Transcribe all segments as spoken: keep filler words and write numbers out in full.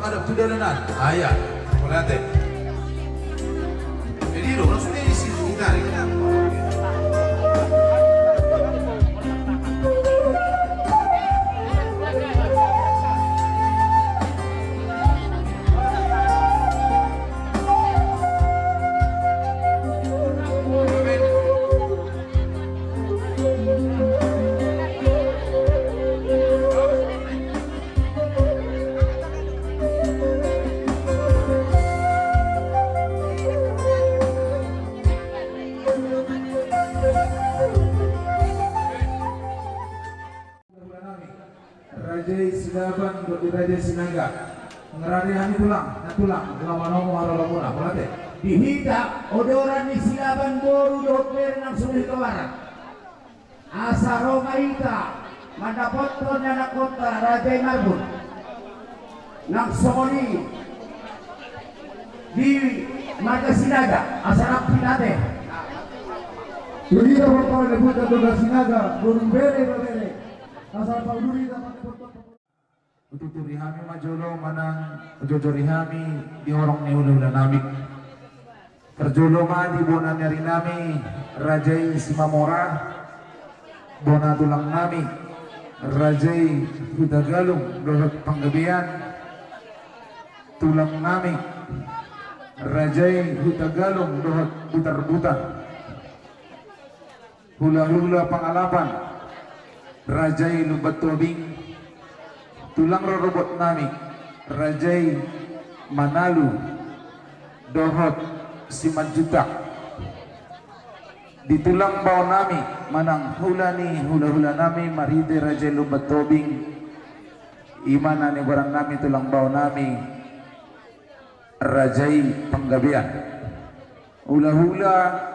Ada tu dalanan. Ah, iya. Mauliate. Jadi, lo, langsung dia isi, ditarik. Raja i Silaban dohot di Raja i Sinaga. Nunga rade hami tulang, na tulang, laho manomu haroromuna, mauliate. Di hita odoran ni Silaban boru dohot bere nang sumurut barat. Asa ro ma hita mandapothon ni anakkonta Raja i Marbun. Nang songon i di marga Sinaga, asa rap hita ate. Tu hita pomparan ni Puta Toga Sinaga, boru bere ibebere. Asa pauluri hita mandapothon. Ututuri hami ma jolo manang ujojori hami di horong ni hulahula nami. Parjolo ma di bona ni ari nami, Raja i Simamora, bona tulang nami, Raja i Hutagalung dohot Panggabean, tulang nami, Raja i Hutagalung dohot Butarbutar. Hulahula Pangalapan, Raja i Lumban Tobing, tulang rorobot nami, Raja i Manalu dohot Simanjuntak. Di tulang bao nami, manang hula ni hulahula nami, marhite Raja i Lumban Tobing, i ma na nigoaran nami tulang bao nami, Raja i Panggabean. Hulahula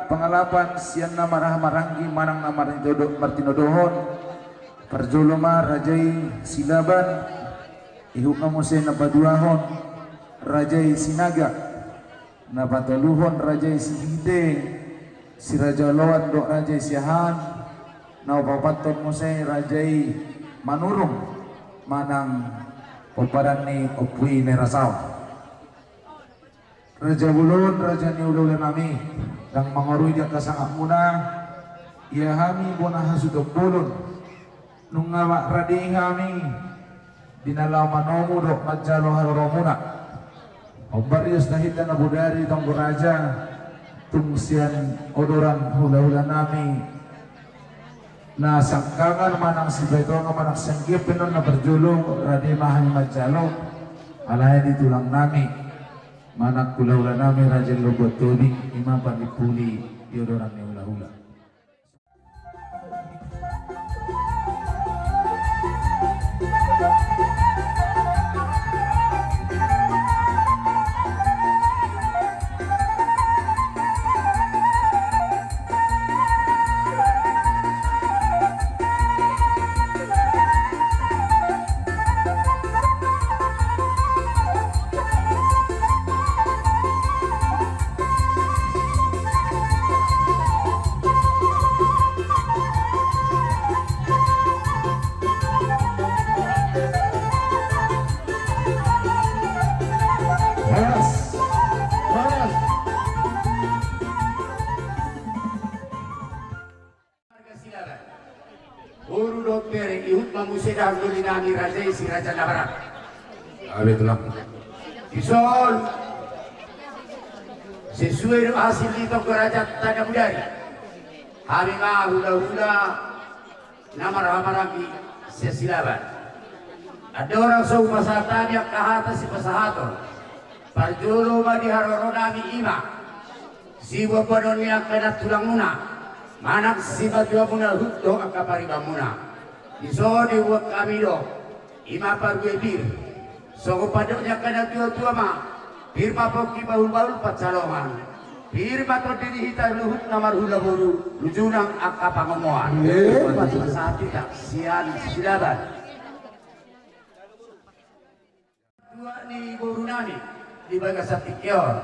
Pangalapan sian na marhahamaranggi manang na martinodo-, martinodohon. Parjolo ma Raja i Silaban, ihut ma muse na paduahon Raja i Sinaga, na patoluhon Raja i Sihite, Si Raja Oloan dohot Raja i Siahaan, na paopathon muse Raja i Manurung, manang pomparan ni Ompu i Nerasaon. Raja bolon, raja ni hulahula nami, ndang mangarui di angka sangapmuna, ia hami bona hasuhuton bolon. Nunga rade hami di na laho manomu dohot manjalo haroromuna. Hombar ias na hita na bodari tonggo raja, tung sian odoran hulahula nami, na sangkangan manang sipaitono manang sanggiat pe non na parjolo, rade ma hami manjalo. Alai di tulang nami manang hulahula nami Raja Lumban Tobing, i ma panimpuli di odoran ni hulahula. Horas. Horas. Marga Silaban. Boru dohot bere, ihut ma muse dahulu di nami raja i si Raja Nabarat. Abe tulang. Dison, sesuai do hasil ni tonggo raja tanda mudari. Hami ma hulahula na marhahamaranggi sian Silaban. Andorang so hupasahat hami angka hata sipasahaton, parjolo ma di haroro nami i ma siboanboanon ni angka nantulangmuna manang sipatuamuna huhut dohot angka paribanmuna. Dison dibuat hami do i ma parbue pir. Songon pandok ni angka natuatua ma, pir ma pongki bahulbahul pansalongan, pir ma tondi ni hita luhut na marhula boru, luju nang angka pangomoan. Eh, mantap. Pasahat hita sian Silaban. Tua ni boru nami di bagasan tingki on.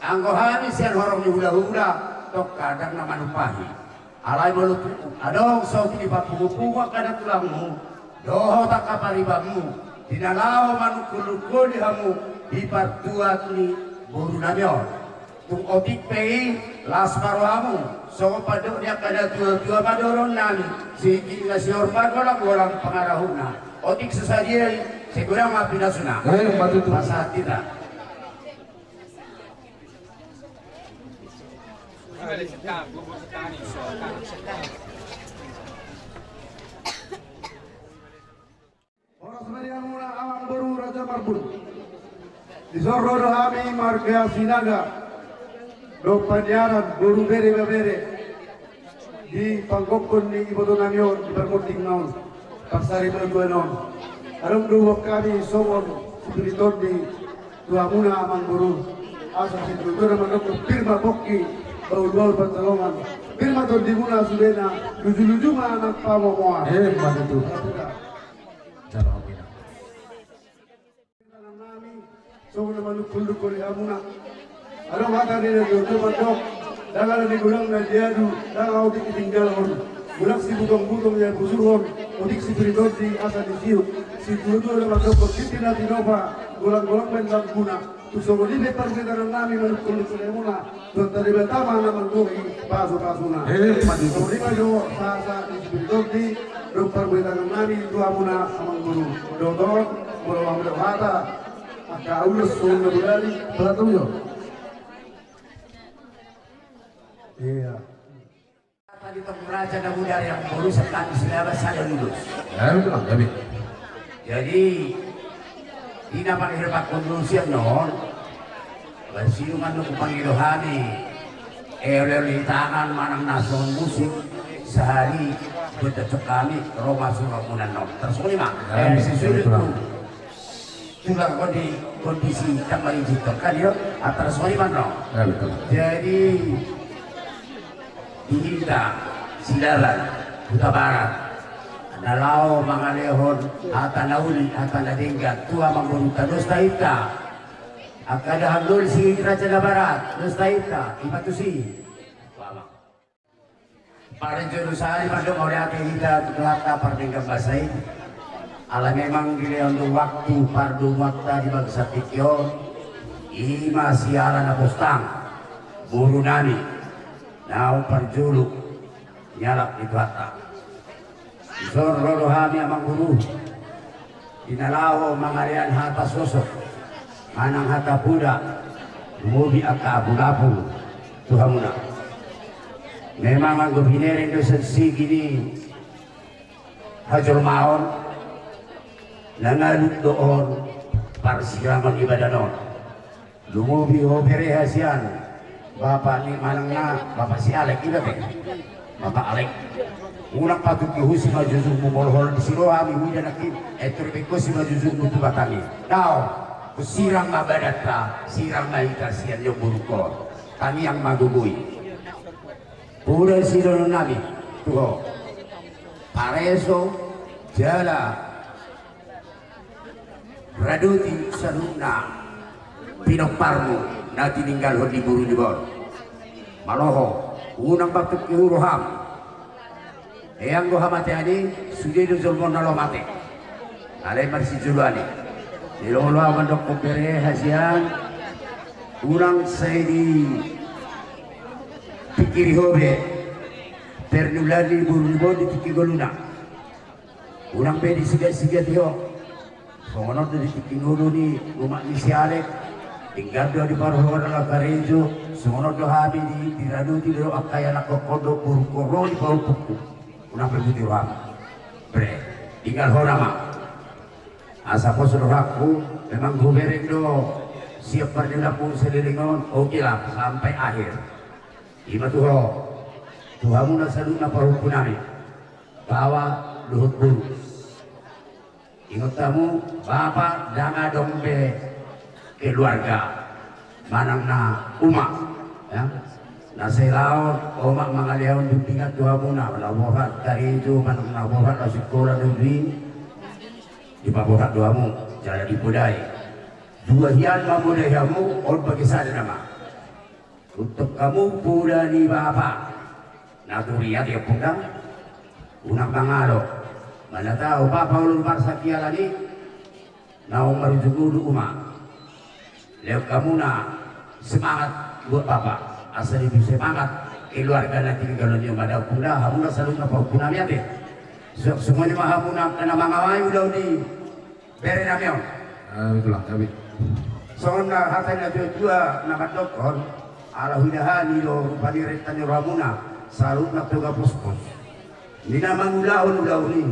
Anggo hami sian horong ni hulahula, tong kadang na manumpahi. Alai molo tung adong saotik ni papungupungu angka nantulangmu dohot angka paribanmu, Di na laho manungkun-nungkuni hamu di partuat ni boru nami on. Tung otik pe i las ma rohamu, songon pandok ni angka na tua-tua ma dohonon nami, siginjang na sior ma golang-golang pangarahutna. Otik so sadia i, sai godang ma pinasuna. Eh, ma tutu. Pasahat hita. Horas ma di hamuna amang boru Raja Marbun. Dison ro do hami marga Sinaga, dohot paniaran boru bere ibebere di panggokhon ni iboto nami on di parmonding na on, parsaripeon on. Adong do huboan hami songon sipiritondi tu hamuna amang boru, asa situtu na mandok pir ma pongki, bahul-bahul pansalongan, pir ma tondimuna sudena, luju-luju ma nang pamomoan. Eh, ma tutu. Jalo, oke. Songon na manungkun-nungkun di hamuna. Adong hata ni na tua-tua mandok, ndang ada ni godang na diadu, ndang otik ditinggalhon. Mulak sibutong-butong ia busurhon, otik sipiritondi asa disiuk. Situtu na mandok, otik di na tinopa, golang-golang baen langguna. Tu songon i pe parbuatan nami manungkun-nungkun di hamuna. Tuhan Debata ma na manggohi pasu-pasuna. Eh, ma tutu. Songon i ma jo sahat-sahat ni sipiritondi, dohot parbuatan nami tu hamuna amang boru. Dohot on, molo hamu dapot hata, angka ulos songon na bodari, pasahat jo. Iya. Tadi tong raja na muda yang barusan tadi sudah bahasa ada lulus. Ya, betul, Bang. Jadi, di na panghirapkon do sian on, barsinungan do hupangido hami, eh, oleh-oleh di tangan manang na songon musik, sahali, buat cocok hami, ro ma surat munan on. Terus, Bang, ya, eh, betul, sesuai betul, Bang. Tulang on di kondisi tak mari jitong kan, yo? Antara soriman, no? Ya, betul. Jadi, di hita sidalan Hutabarat, na laho mangalehon hata na uli, hata na denggan tu amang boruta, dos ta hita. Angka dahan doli si Raja Hutabarat, dos ta hita, ima tusi. Parejo do sahali mandok mauliate hita tu Tuhanta pardenggan basa i. Ala memang dilehon do waktu pardomuanta di bagasan tingki on, ima siala na postang boru nami naung parjolo nialap ni Tuhanta. Dison ro do hami amang boru, di na laho mangalehon hata sosok manang hata poda, lumobi angka apul-apul tu hamuna. Memang anggo binereng do sian segi ni hajolmaon, na ngalut do on parsirangon ni badan on. Lumobi ho bere hasian, bapa ni manang na, bapa si Alek, ida pe. Bapa Alek. Unang patungki ho simanjujungmu molo holan disi ro hami huida nangkin, eh, tor bengkon simanjujungmu tu batang i. Dao, sirang ma badanta, sirang ma hita sian ni omborungkon. Tangiang ma gogo i. Poda sidohonon nami tu ho. Pareso jala raduti saluhutna pinomparmu na tininggalhon di boru niba on. Molo ho, unang patungki ho roham. Eh, anggo hamatean i, sude do jolma on na laho mate. Alai marsijoloan i. Jadi molo ahu mandok bere hasian, unang sai dipingkiri ho be pernulan ni boru niba on di tingki ngoluna. Unang be disigat-sigati ho. Songon on do di tingki ngolu ni umak ni si Alek. Denggan do diparhorhon angka karejo. Songon on do hami di, diraduti do angka ianakhon dohot borungkon ro di pahompungku. Unang be buti roham. Bre, tinggal ho nama. Asa pos rohangku, memang hubereng do sian parniulaonmu saleleng on, oke lah, sampai akhir. Ima tu ho, tu hamuna saluhutna pahompu nami, baoa dohot boru. Ingot hamu, bapa ndang adong be keluarga manang na umak, ya. Na sai laho omak mangalehon bimbingan tu hamuna, na borhat karejo manang na borhat laho sikola negeri, dipaborhat do hamu jala dipodai. Dua hian mamodai hamu, on bage sada nama. Untuk hamu poda ni bapa. Na turiat ia punda. Unang mangalo. Mana tahu bapa ulun marsak ia lagi. Naung marujung ulu uma. Lehon hamuna semangat buat bapa, asa lebih semangat keluarga na tinggal on. Ia ma da hamuna, hamuna saluhutna pahompuna, ate. Suang songon i ma hamuna angka na mangawai ulaon ni bere nami on. Ah, betul lah, tapi songon na hata ni natuatua na mandokkon, ala huida hami do rupa ni renta ni rohamuna, saluhutna toga pospos. Di na mangulahon ulaon i,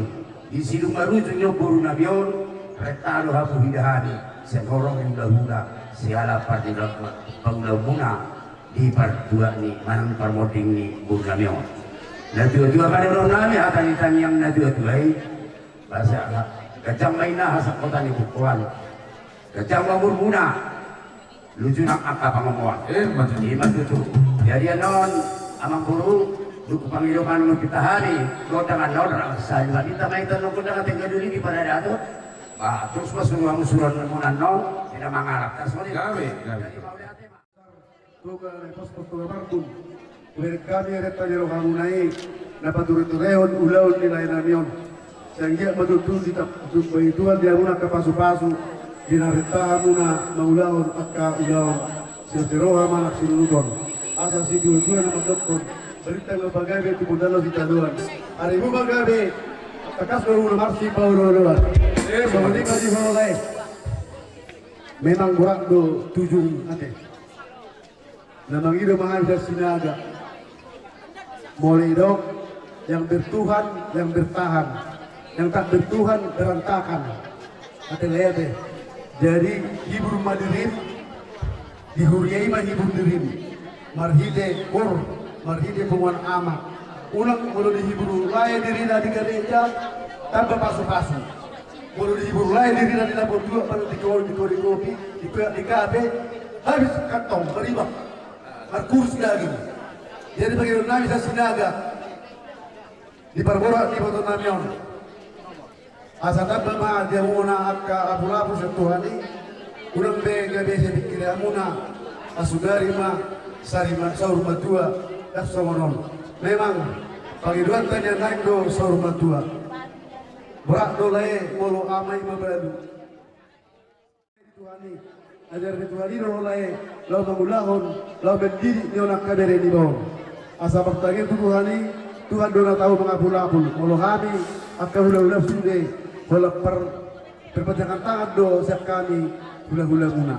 di sidung marujung ni boru nami on, renta do hamu huida hami, sian horong ni hulahula, siala parti paulaonmuna di partuat ni manang parmonding ni boru nami on. Natuatua ma dohonon nami, hata ni tangiang natuatua i, basa ganjang ma ina hasangkotan ni buku on. Ganjang ma umurmuna, luju nang angka pangomoan. Eh, ima tutu. Ima tutu. Jadi annon, amang boru, dung hupangido ma annon hita hami, gondang annon, rasa jual hita ma hita annon gondang, ate, nga duli di paradaton. Ba, terus ma suru hamu suruanmuna annon, di na mangalap. Gabe, gabe. Jadi mauliate ma. Toga na pospos, toga marbun. Hubereng hami renta ni rohamuna i, na patureturehon ulaon ni lae nami on. Sai anggiat ma tutu ditambahon Tuhan di hamuna angka pasupasu, di na renta hamuna mangulahon angka ulaon, sian siroha manang sinunuton. Asa situatua na mandokkon, balintang ma pagabe, tumundalhon sitadoan. Arimu ma gabe, tangkas ma umur na marsipaolooloan. Eh, songon i ma di ho lae. Memang borat do tujung, ate. Na mangido ma hami sian Sinaga. Molo didok, yang bertuhan, yang bertahan. Yang tak bertuhan, berantakan. Ate lae, ate. Jadi, hibur ma dirim, di huria i ma hibur dirim. Marhite koor, marhite punguan amak. Unang molo dihibur lae dirina di gareja, tamba pasupasu. Molo dihibur lae dirina di lapo dua, pada di kopi, di kopi, di kopi, di kafe, habis kantong, maribak. Markurus daging. Jadi pangidoan nami sian Sinaga, di parboru ni iboto nami on. Asa tamba ma di hamuna angka lapulapu sian Tuhan i, unang be gabe sai pingkiri hamuna, asa sugari ma, sari ma, saur matua, ndang songon on. Memang, pangidoan ta nian naeng do saur matua. Borat do lae, molo ama i mabalu. Tuhan i, ajar ni Tuhan i do ho lae, laho mangulahon, laho mendidik ni on angka bere niba on. Asa martangiang tu Tuhan i, Tuhan do na tau mangapulapul. Molo hami, angka hulahula sude, holan par, perpanjangan tangan do sian hami, hulahulamuna.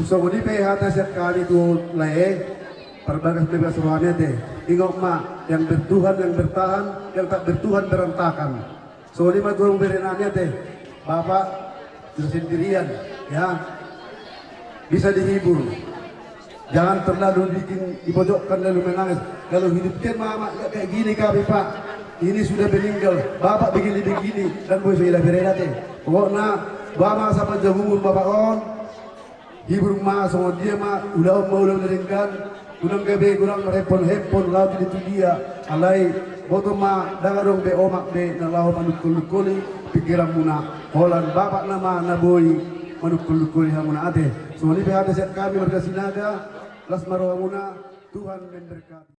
Songon i pe hata sian hami tu ho lae, parbagas bebas rohami, ate. Ingot ma, yang bertuhan, yang bertahan, yang tak bertuhan, berantakan. Songon i ma tu hamu bere nami, ate. Bapak bisa sendirian, ya. Bisa dihibur. Jangan terlalu bikin dipojokkan lalu menangis. Kalau hidupkan mama nggak kayak gini, kami, Pak. Ini sudah meninggal. Bapak begini-begini. Dan boy sudah bere, ate. Pokokna, ba ma sapanjang umur bapak on. Hibur ma, songon dia ma, ulaon ma ulaon na denggan, unang gabe godang marhempol-hempol, laho tu dia tu dia, alai boto ma, ndang adong be omak be na laho manungkol-nungkoli pingkiranmuna, holan bapak nama na boi manungkol-nungkoli hamuna, ate. Songon i pe hata sian hami marga Sinaga, las ma rohamuna, Tuhan memberkati.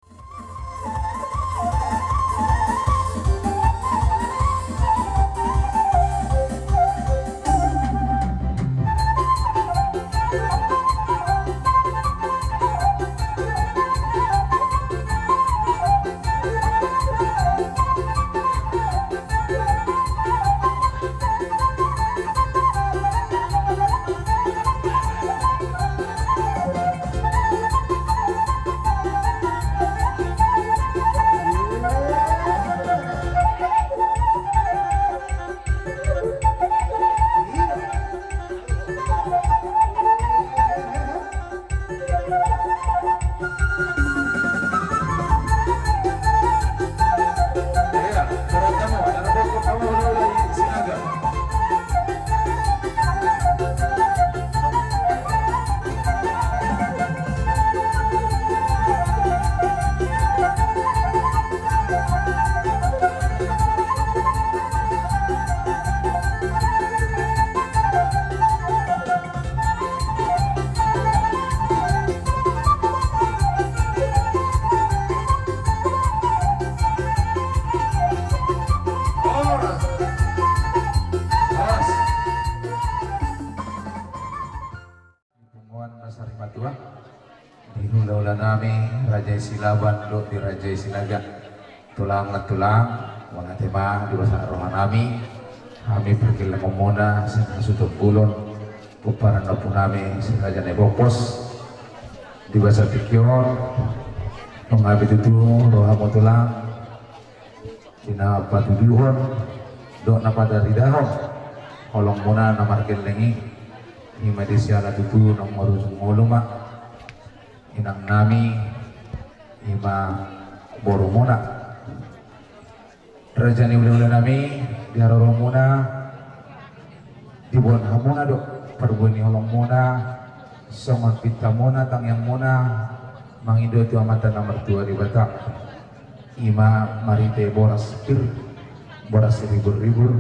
Raja i Silaban dohot di Raja i Sinaga. Tulang na tulang, mauliate ma di basa roha nami, hami pargellengon muna sian hasuhuton bolon, pomparan ni ompu nami si Raja Naibompos. Di basa tingki on, nunga be tutu rohamu tulang, di na patuduhon dohot na pataridahon holong muna na margelleng i, i ma di siala tutu naung marujung ngolu ma inang nami, i ma boru muna. Raja ni hulahula nami, di haroro muna, diboan hamuna do parbue ni holong muna, songon pinta muna, tangiang muna, mangido tu Amanta na martua Debata. I ma marhite boras pir, boras ribur-ribur,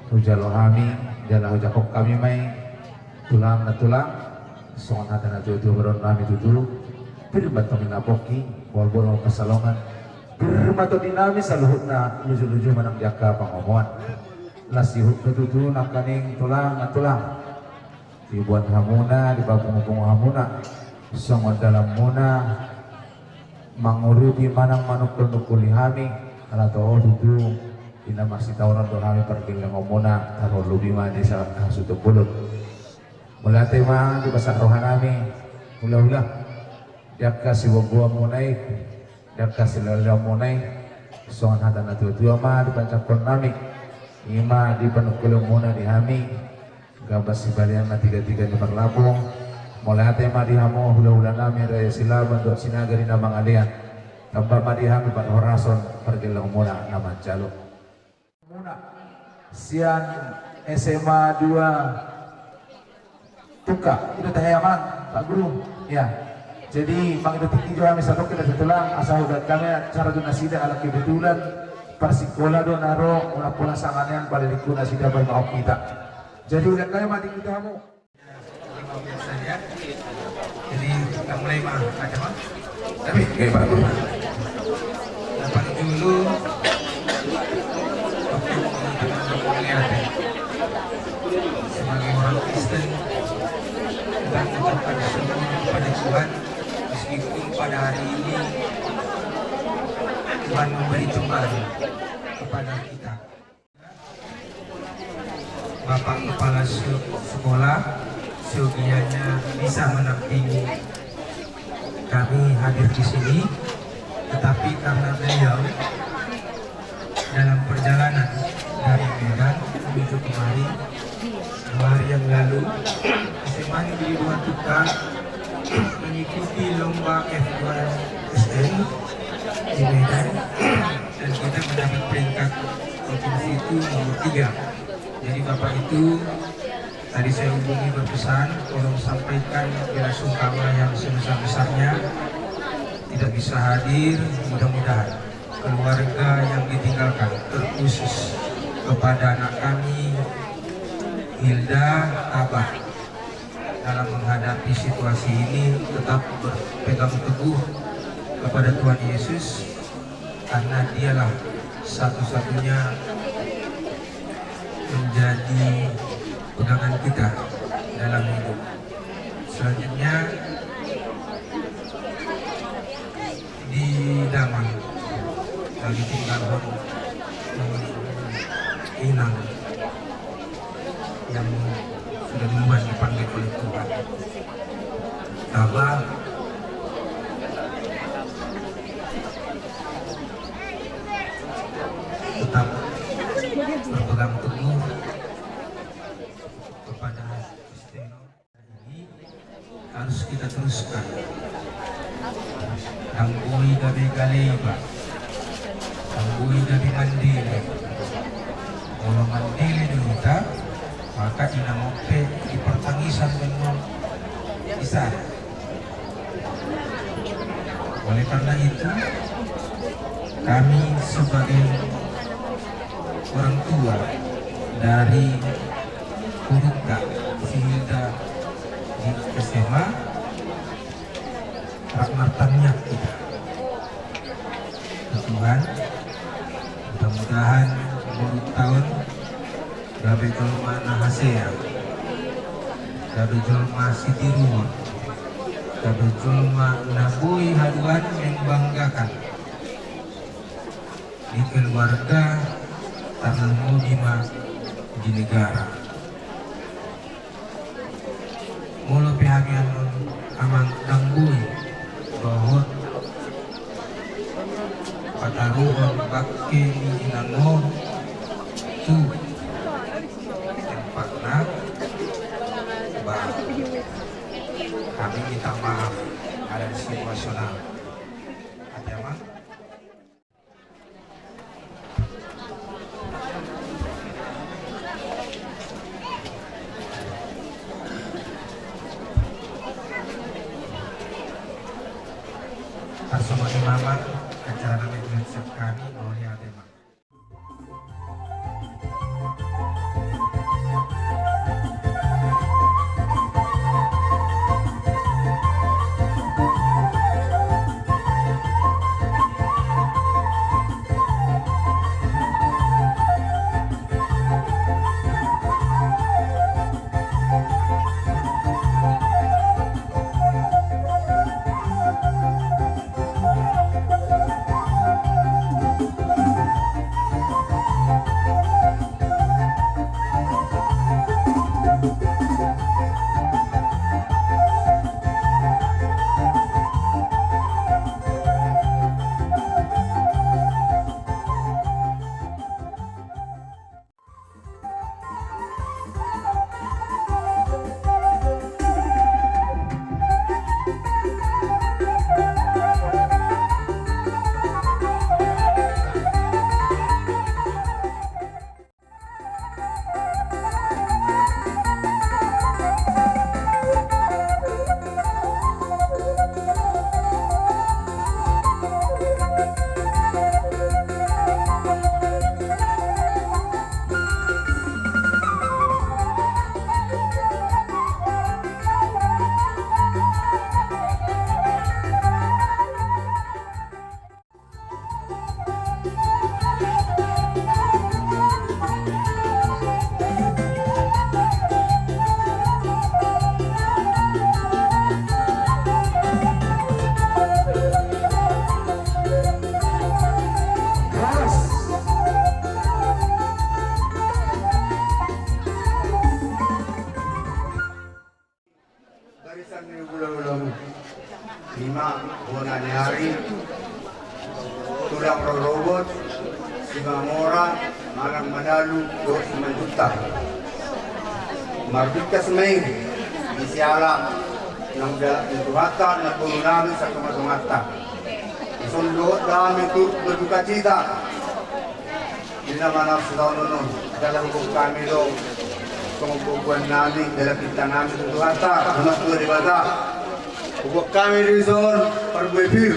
hujalo hami, jala hujakhon hami ma i, tulang na tulang, songon hata ni natuatua ma dohonon nami tutu, pir ma tongtong na pongki, bohal-bohal ma pansalongan, pir ma tondi nami saluhutna, luju-luju ma nang di angka pangomoan. Las ihut do tutu nangkaning tulang na tulang. Diboan hamuna, dipapungu-pungu hamuna, songon dalan muna, mangurupi manang manungkul-nungkuli hami, ala toho tutu, di na marsitaonon do hami pargellengon muna, tarlumobi ma di sa-, hasuhuton bolon. Mauliate ma di basa roha nami, hulahula, di angka siboanboan muna i, di angka silehonlehon muna i, songon hata ni natuatua ma dipanjangkon nami, i ma di panungkulan muna di hami, gambas sibalian na tiga-tiga ni parlapung. Mauliate ma di hamu hulahula nami Raja Silaban dohot Sinaga di na mangalean. Tamba ma di hami parhorasan pargellengon muna na manjalo. Muna sian S M A dua Tungka, i do tahe amang, Pak Guru. Ya. Jadi, mangido tingki jo hami sadok kita tulang, asa hubaen hami acara tu nasida ala kebetulan parsikola do na ro, unang pola sanganean pala lingku nasida baen ma hita. Jadi, hubaen hami ma tingki tu hamu. Jadi, kita mulai ma, ada ma. Tapi, oke, Pak Guru. Dapat dulu. Sebagai orang Kristen, kita mengucapkan syukur kepada Tuhan, meskipun pada hari ini Tuhan memberi cobaan kepada kita. Bapak Kepala Se-, Sekolah, seyogianya bisa mendampingi kami hadir di sini, tetapi karena beliau dalam perjalanan dari Medan menuju kemari, dua hari yang lalu, S M A Negeri dua Tungka mengikuti lomba F dua S M di Medan, dan kita mendapat peringkat provinsi itu nomor tiga. Jadi, Bapak itu, tadi saya hubungi berpesan, tolong sampaikan bela sungkawa yang sebesar-besarnya, tidak bisa hadir, mudah-mudahan keluarga yang ditinggalkan, terkhusus kepada anak kami, Hilda, tabah dalam menghadapi situasi ini, tetap berpegang teguh kepada Tuhan Yesus, karena Dialah satu-satunya menjadi pegangan kita dalam hidup. Selanjutnya, di Damang, lagi tinggal Inang yang sudah duluan dipanggil oleh Tuhan. Tabah, tetap berpegang teguh kepada Kristen. Ini harus kita teruskan. Ndang boi gabe gale iba, ndang boi gabe mandele. Molo mandele do hita, maka inang on pe di partangisan memang bisa. Oleh karena itu, kami sebagai orang tua dari Tungka, si Hilda di S M A, rap martangiang hita. Tuhan, mudah-mudahan boru on gabe jolma na hasea, gabe jolma sitiruon, Gabe jolma na boi haduan membanggakan di keluarga, tarlumobi ma di negara. Molo pe hami annon amang ndang boi dohot pataruhon bangke ni inangnami tu tempatna, bah, hami minta maaf, ada di situasional. Ate amang. Tarsongon i ma amang acara nami tu siap hami, mauliate ma. Barisan ni hulahulamu, ima bona ni ari, tulang rorobot, Simamora, manang Manalu dohot Simanjuntak. Marbingkas ma i di siala naung didok ni Tuhanta, na boru nami satongatonganta. Dison dohot hami turut berdukacita. Di na manang sitaonon on, jala huboan hami do songon boaboan nami, jala pinta nami tu Tuhanta, Ama Debata. Huboan hami dison parbue pir.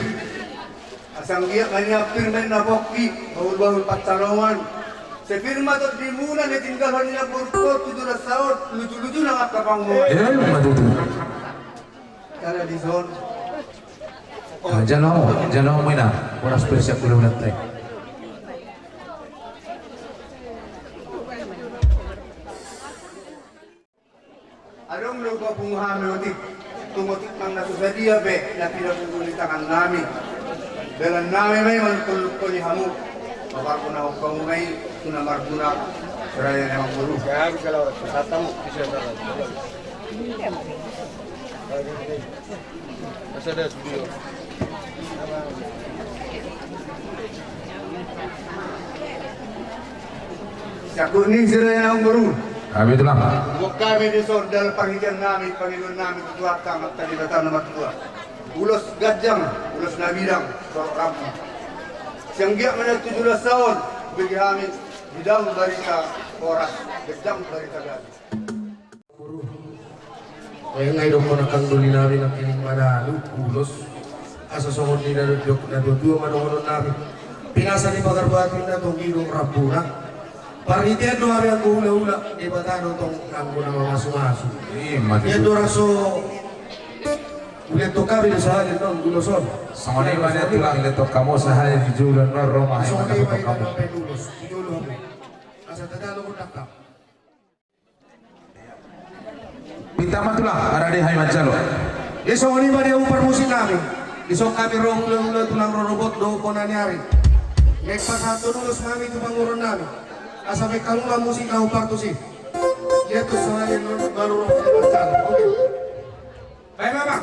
Asa anggiat ma nian pir ma inna pongki, bahulbahul pansalongan. Sai pir ma tondimuna na tinggalhon inna boruhon tu joloan on, lujuluju nang angka pangomoan. Emma tutu. Jala dison. Jalo, jalo ma inna, horas pe siap hulahulanta i. Adong do hupapungu hami otik, tung otik nang na so sadia pe na pinapungu ni tangan nami. Dalan nami ma i manungkun-nungkuni hamu. Paparguna hamu ma i tu na marguna. Seraya ni amang boru. Siap ni sira ya amang boru. Hami tulang. Buat hami dison dalan parhitean nami, pangidoan nami tu Tuhanta Amanta Debata na martua. Ulos ganjang, ulos na bidang, torop rambu. Sai anggiat ma nian tu joloan on, bege hami bidang barita horas, ganjang barita gabe. Boru. Baen na idokkon angka doli nami nangkining Manalu, ulos. Asa songon ninna do didok na tuatua ma dohonon nami. Pinasa ni pagar batu inna tonggi do rambuna. Parhitean do hami anggo hulahula, Debata do tong anggo na mamasumasu. Ima tutu. Ia do raso. Ulian tong hami do sahali non ulos on. Songon i ma nian tulang, ulian tong hamu sahali di joloan on ro ma hami. Songon i ma nian tong hamu. Asa tadalo gondang. Pinta ma tulang, rade hami manjalo. Ia songon i ma di hamu parmusik nami. Dison hami ro hulahula tulang rorobot dohot bona ni ari. Naeng pasahathon ulos nami tu panguruan nami. Asa baen hamu ma musik na hombar tusi. Ia tu sahali baru ro. Oke. Baik, Bapak.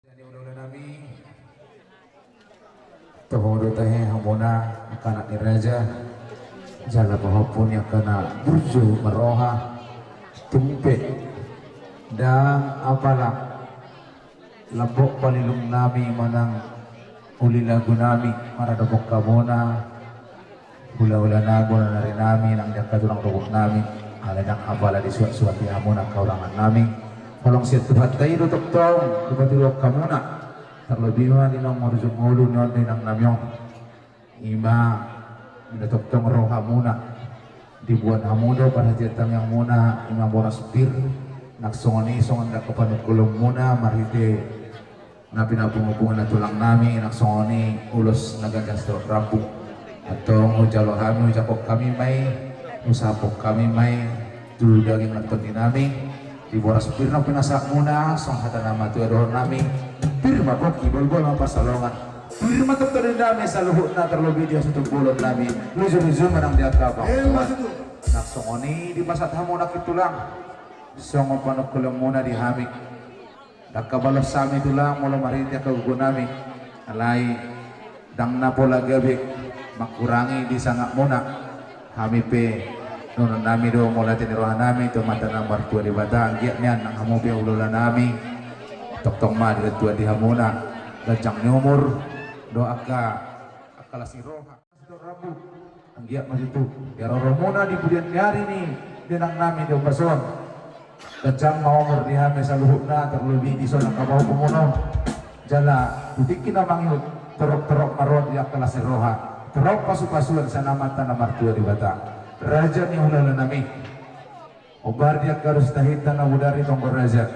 Jadi, hulahula nami, toho do tahe hamuna angka anak ni raja, jala pahompu ni angka na burju marroha, tung pe ndang apala lambok palilung nami manang uli lagu nami maradophon hamuna. Hulahula nami, bona ni ari nami, nang di angka tulang rorobot nami, alai ndang apala disuhatsuhati hamuna angka hurangan nami. Holong sian Tuhanta i do tongtong dipatuduhon hamuna. Tarlobi ma di na marujung ngolu ni on dainang nami on. Ima, i do tongtong ro hamuna. Diboan hamu do parhatian tangiangmuna, ima boras pir. Nang songon i songon angka panungkulanmuna marhite na pinapungupungan ni tulang nami, nang songon i ulos na ganjang sitorop rambu. Antong hujalo hami, hujangkon hami ma i, husahapon hami ma i tu daging nang tondi nami. Di boras pir nang pinasahatmuna, songon hata ni na matua dohonon nami. Pir ma pongki, bolbol ma pansalongan. Pir ma tongtong tondi nami saluhutna, tarlobi di hasuhuton bolon nami. Lujurlujur ma nang di angka pahompu. Nang songon i dipasahat hamu nangkin tulang songon panungkulanmuna di hami. Ndang habalos hami tulang molo marhite angka gogo nami. Alai ndang na pola gabe mangkurangi di sangapmuna. Hami pe dohonon nami do mauliate ni roha nami tu Amanta na martua Debata, anggiat nian nang hamu pe hulahula nami tongtong ma dirintuan di hamuna ganjang ni umur dohot angka las ni roha. Anggiat ma tutu di haroromuna di pudian ni ari ni dainang nami di ombas on. Ganjang ma umur ni hami saluhutna, tarlobi dison angka pahompumuna on. Jala di tingki na mangihut torop-torop ma ro di angka las ni roha, torop pasupasuan sian Amanta na martua Debata. Raja ni hulahula nami. Hombar di angka dos tahinta na bodari tonggo raja.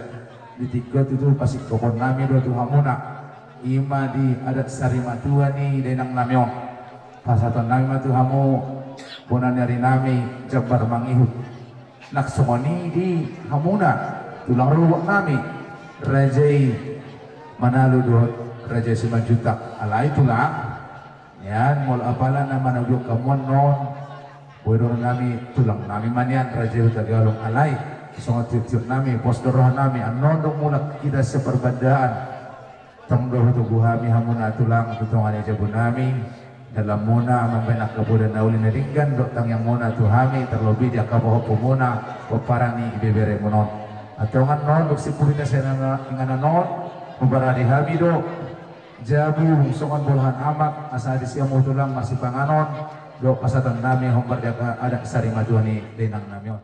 Di tingki on tutu pasingkophon nami do tu hamuna. Ima di adat sarimatua ni dainang nami on. Pasahaton nami ma tu hamu bona ni ari nami jambar mangihut. Nang songon i di hamuna tulang rorobot nami, raja i Manalu dohot raja i Simanjuntak. Alai tulang. Nian molo apala na manaluhon hamu annon, boi dohonon nami tulang nami ma nian raja i Hutagalung, alai songon tiop-tiop nami, pos do roha nami, annon do mulak hita sian parbandaan. Tong do hutogu hami hamuna tulang tu tonga ni jabu nami, dalanmuna mambahen angka poda na uli na denggan dohot tangiangmuna tu hami, tarlobi di angka pahompumuna, pomparan ni ibeberemuna on. Antong annon dung simpulita sian inganan on, huparade hami do jabu songon bolahan amak, asa disi hamu tulang marsipanganon, dohot pasahaton nami hombar di angka adat sarimatua ni dainang nami on.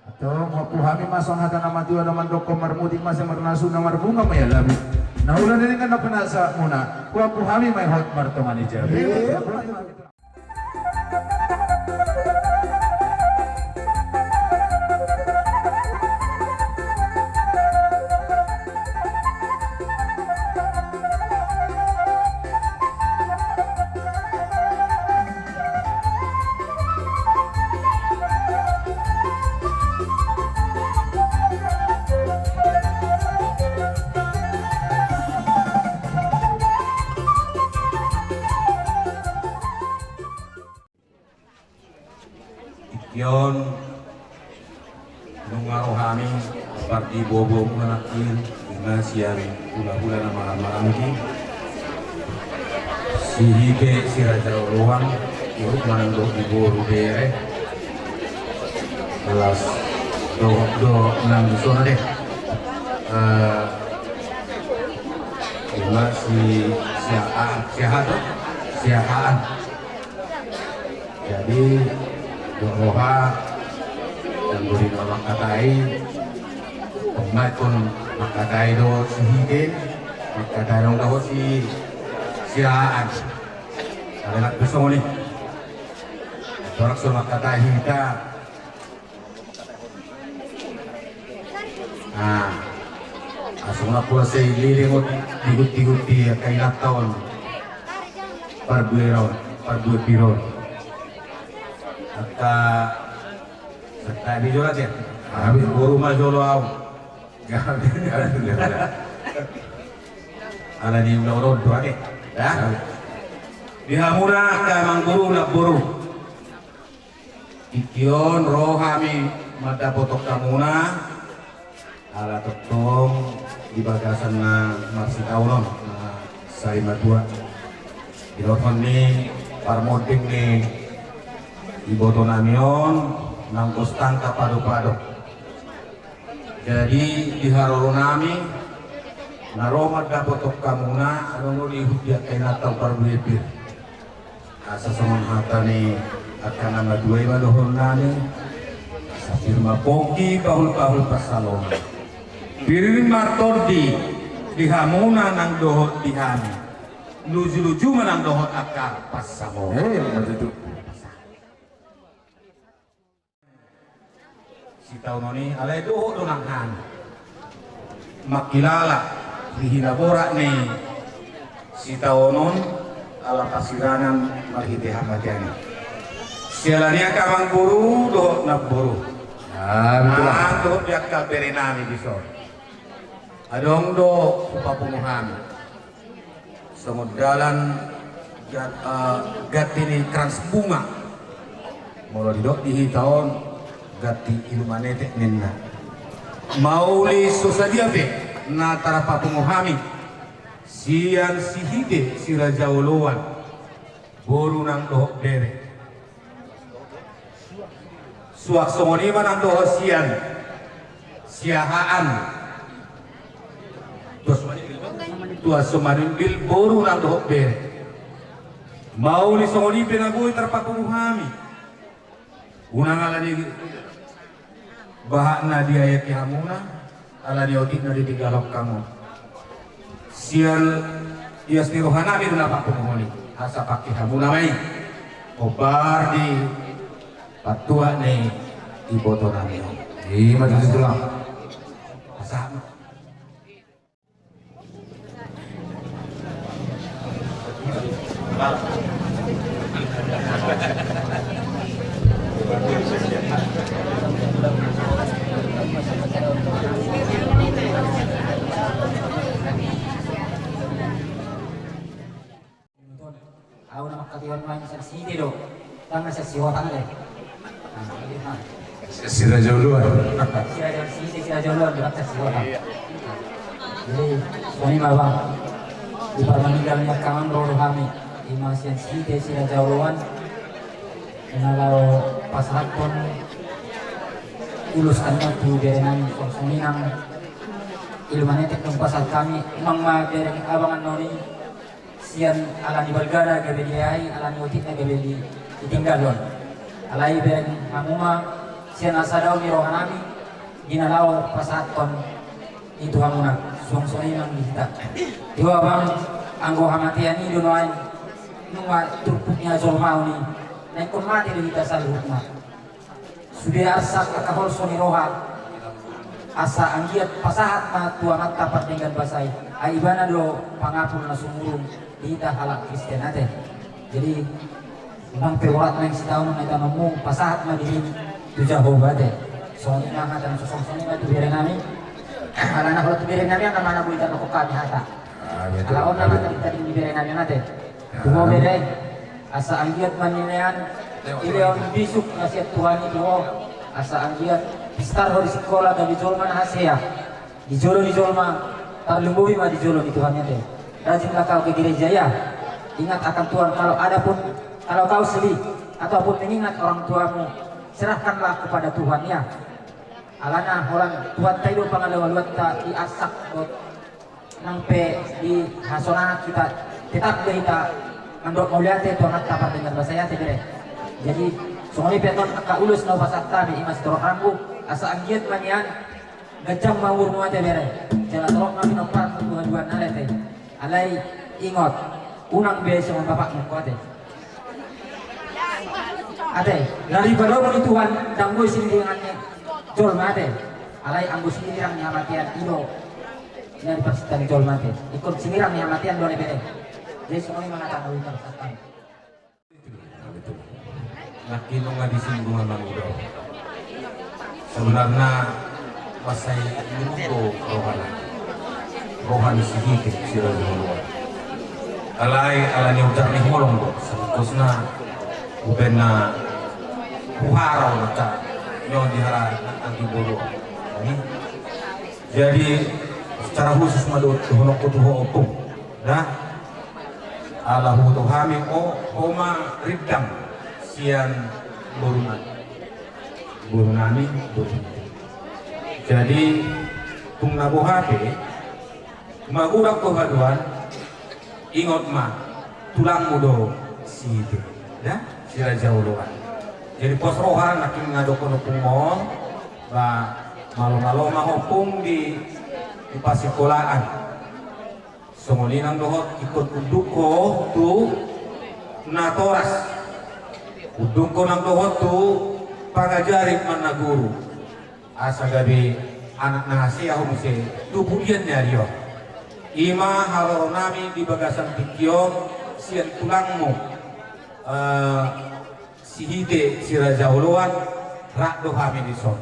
Antong huampu hami ma songon hata ni na matua na mandok, marmutik ma sian marnasu, na marbunga ma ia labu. Na ula ni denggan na pinasahatmuna, huampu hami ma i hot martonga ni jabu. Tingki on nunga ro hami, pardibobo muna nangkin, ima sian hulahula na marhahamaranggi, si Hite si Raja Oloan, ihut manang dohot di boru bere. Las dohot do nang di son ate. Eh, ima si, si Ahaan, si Ahaan do? Si Ahaan. Jadi dohot roha, nang do di na mangkatai, tong ma ingkon mangkatai do si Hite, mangkatai do dohot si, si Ahaan. Alai nang pe songon i. Torang so mangkatai hita. Ah, asa unang pola sai leleng on, tigut-tigut di angka inanta on. Parbue on, parbue pir on. Angka, satabi jolo ate. Habis boru ma jolo au. Alani ulaon on do ate. Dah. Di hamuna angka amangboru, namboru. Tingki on ro hami mandapothon hamuna, ala tongtong di bagasan na marsitaonon, na sari matua. Dilehon ni parmonding ni ibotonami on, nang gostang kapado-pado. Jadi, di haroro nami, na ro mandapothon hamuna, adong do di huta angka inanta on parbue pir. Asa songon hata ni angka na matua i ma dohonon nami, asa pir ma pongki, pahul-pahul pansalongan. Pir ma tondi di hamuna nang dohot di hami. Luju-luju ma nang dohot angka pansalongan. Eh, betul. Sitaonon i, alai dohot do nang hami mangkilala di hinaborat ni sitaonon, ala parsirangan marhite hamatean i. Siala ni angka amangboru dohot namboru. Ah, betul. Nang dohot di angka berenami dison. Adong do hupapungu hami. Songon dalan ga-, eh, ganti ni krans bunga. Molo didok di hita on, ganti ilumanetek ninna. Mauli so sadia pe na tarpapungu hami sian si Hite si Raja Oloan, boru nang dohot bere. Suang songon i ma nang dohot sian si Ahaan. Tuas, tuas so manimbil boru nang dohot bere. Mauli songon i pe na boi tarpapungu hami. Unang ala ni bahat na diaeki hamuna, ala ni otik na ditinggalhon hamu. Sian ias ni rohanami do na papunguhon i, asa pangke hamuna ma i. Hombar di partuat ni ibotonami on. Ima tutu, Tulang. Pasahat ma. Au na mangkataion ma i sian si Hite do. Ndang na sian si Hotang ale. Ah, iya, ah. Si Raja Oloan. Si Raja, si Hite si Raja Oloan, ndang sian si Hotang. Jadi, songon i ma, Bang. Di parmaninggal ni angka amang ro do hami. Ima sian si Hite si Raja Oloan. Ina laho pasahathon ulos, anu, tu berenami, songon i nang ilumanetek do pasahat hami. Unang ma bereng abang annon i. Sian ala ni balgana gabe diahi, ala ni otikna gabe di, ditinggalhon. Alai bereng hamu ma sian hasadaon ni rohanami, di na laho pasahathon i tu hamuna, suang songon i nang di hita. Ido abang, anggo hamatean i do nuaeng, nunga turpuk ni hajolmaon i, na ingkon mate do hita saluhutna. Sude arsak angka holso ni roha, asa anggiat pasahat ma tu Amanta Pardenggan Basa i, ai Ibana do pangapul na sumurung di hita halak Kristen ate. Jadi, unang pe borat naeng sitaonon na hita mamung, pasahat ma dirim tu Jahowa ate. Songon i ma hata na sosong, songon i ma tu berenami. Alana holan tu berenami, angka mana boi tarrokok hami hata. Ah, betul. Ala on nama tadi, tadi di berenami ate. Tumo bere, asa anggiat ma nian Dilehon bisuk na sian Tuhan i tu ho, asa anggiat pistar ho di sikola gabe jolma na hasea di jolo ni jolma, tarlumobi ma di jolo ni Tuhan i ate. Rajinlah kau ke gereja ya. Ingat akan Tuhan, kalau ada pun, kalau kau sedih ataupun mengingat orang tuamu, serahkanlah kepada Tuhan ya. Alana holan Tuhanta i do pangalualuanta di asak dohot nang pe di hasonangan hita, tetap do hita mandok mauliate tu Amanta pardenggan basa i ate bere. Jadi songon i pe annon angka ulos na hupasahat hami, i ma sitorop rambu, asa anggiat ma nian ganjang ma umurmu ate bere, jala torop ma pinomparmu tu haduan na ale ate. Alai ingot, unang be songon bapakmu ho ate. Ate, na dipadomu ni Tuhan ndang boi singiringan ni jolma ate. Alai anggo singiringan ni hamatean i do na diparsinta ni jolma ate. Ingkon singiringan ni hamatean do ale bere. Jadi songon i ma hata na hupasahat hami. Nangkin nunga disinggung amang uda. Sebenarna masa i nunga do rohana, roha ni si Hite, si Raja Oloan. Alai ala ni ujar ni holong do, sakukusna uben na huharau na ta nyo di hala anggi boru. Jadi secara khusus ma do dohononku tu ho ompung. Nah, ala huboto hami o, ho ma rindang sian boru nami, boru nami, boru nami. Jadi tung na boha pe, magodang ho haduan, ingot ma, tulangmu do si Hite, ya, si Raja Oloan. Jadi pos roha nangkin na dohononku on, ba malomalo ma ho ompung di, di pasikolaan. Songon i nang dohot ingkon unduk ho tu natoras, unduk ho nang dohot tu pangajari managuru, asa gabe anak na hasea ho muse tu pudian ni ari on. I ma haroro nami di bagasan tingki on sian tulangmu, eh, si Hite, si Raja Oloan, rap do hami dison.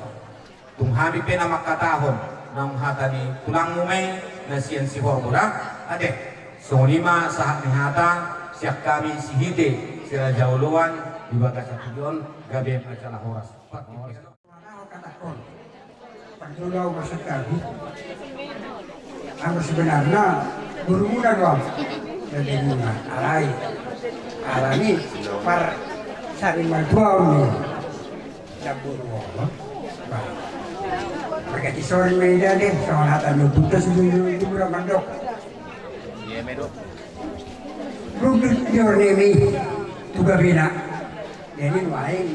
Tung hami pe na mangkatahon naung hata ni tulangmu ma i na sian Sihorbo da, ate. Songon i ma sahat ni hata sian hami si Hite, si Raja Oloan, di bagasan tingki on, gabe ma jala horas. Horas. Mana ho katakon. Pardula ho masa kami. Anggo sebenarna, guru muna doang. Jadi muna, alai. Alani, par sari mantuaon ni. Damburu on. Bah. Margati sori ma i da de, songon hata ni ompunta si Jujur, Jujur mandok. Rundut ni hornemi tu gabena. Jadi nuaeng.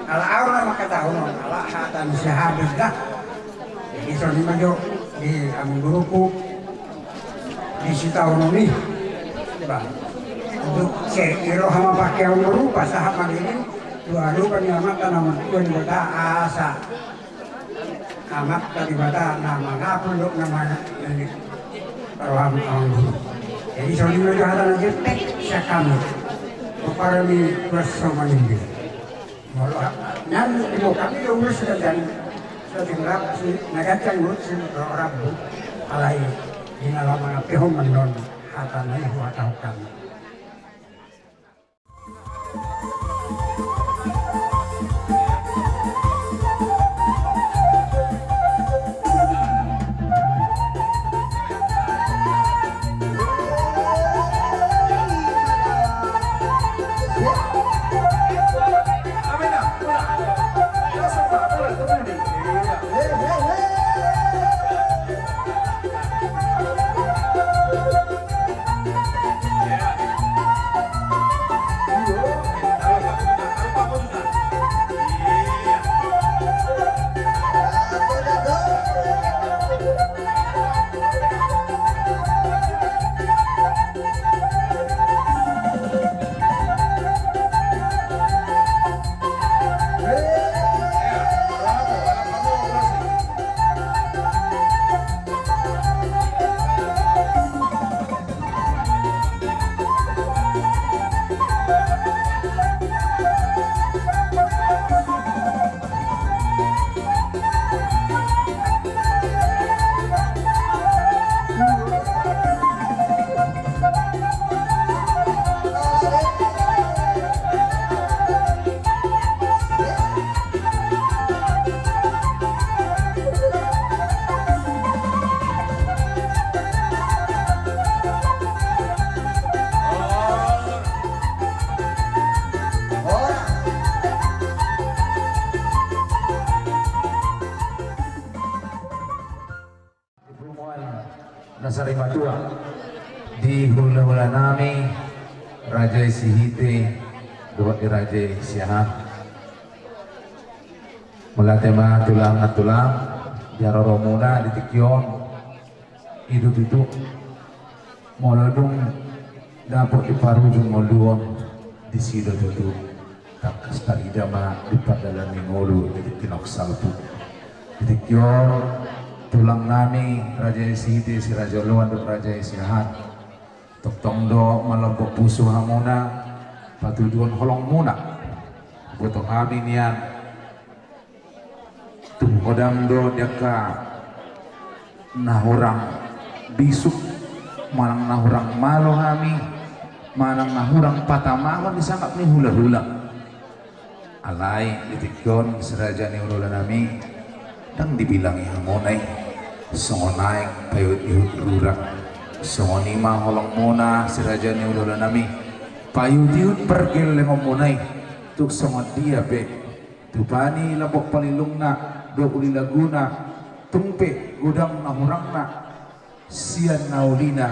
Ala au na mangkatahon on, ala hata ni si Habib da. Jadi songon i ma jo di amang guruku. Di sitaonon i. Bah. Untuk se, i roha ma pake amang guru, pasahat ma i. Tua lupa ni amanta na martua ni bota asa. Amanta Debata na mangapul dohot na mangapul. Roham amang guru. Jadi songon i ma jo hata na jirtek sian hami. Rupani tuas so manimbil. Molo nyan di mo hami do urus ganjang. Sojung rap si na ganjang urus si roha rambu. Alai di na lam mangampehon mandon hata na i huhatahon hami. Na sarimatua di hulahula nami, raja i Sihite dohot di raja i Siahaan. Mauliate ma tulang, nantulang, di haroromuna di tingki on. I do tutu, molo dung dapot di parujung ngoluon, disi do tutu tangkas tarida ma di pardalan ni ngolu di tingki na salpu. Di tingki on, tulang nami, raja i Sihite, si raja oloan dohot raja i Siahaan. Tongtong do malambok pusu hamuna patuduhon holongmuna. Boto hami nian, tung godang do di angka na hurang bisuk, manang na hurang malo hami, manang na hurang patamahon di sangap ni hulahula. Alai di tingki on, si raja ni hulahula nami, ndang dibilangi hamuna i songon aek paihutihut rura. Songon i ma holongmuna, si raja ni hulahula nami, paihutihut pargellengonmuna i. Tung songon dia pe tupa ni lambok palilungna dohot uli laguna, tung pe godang na hurangna sian na ulina,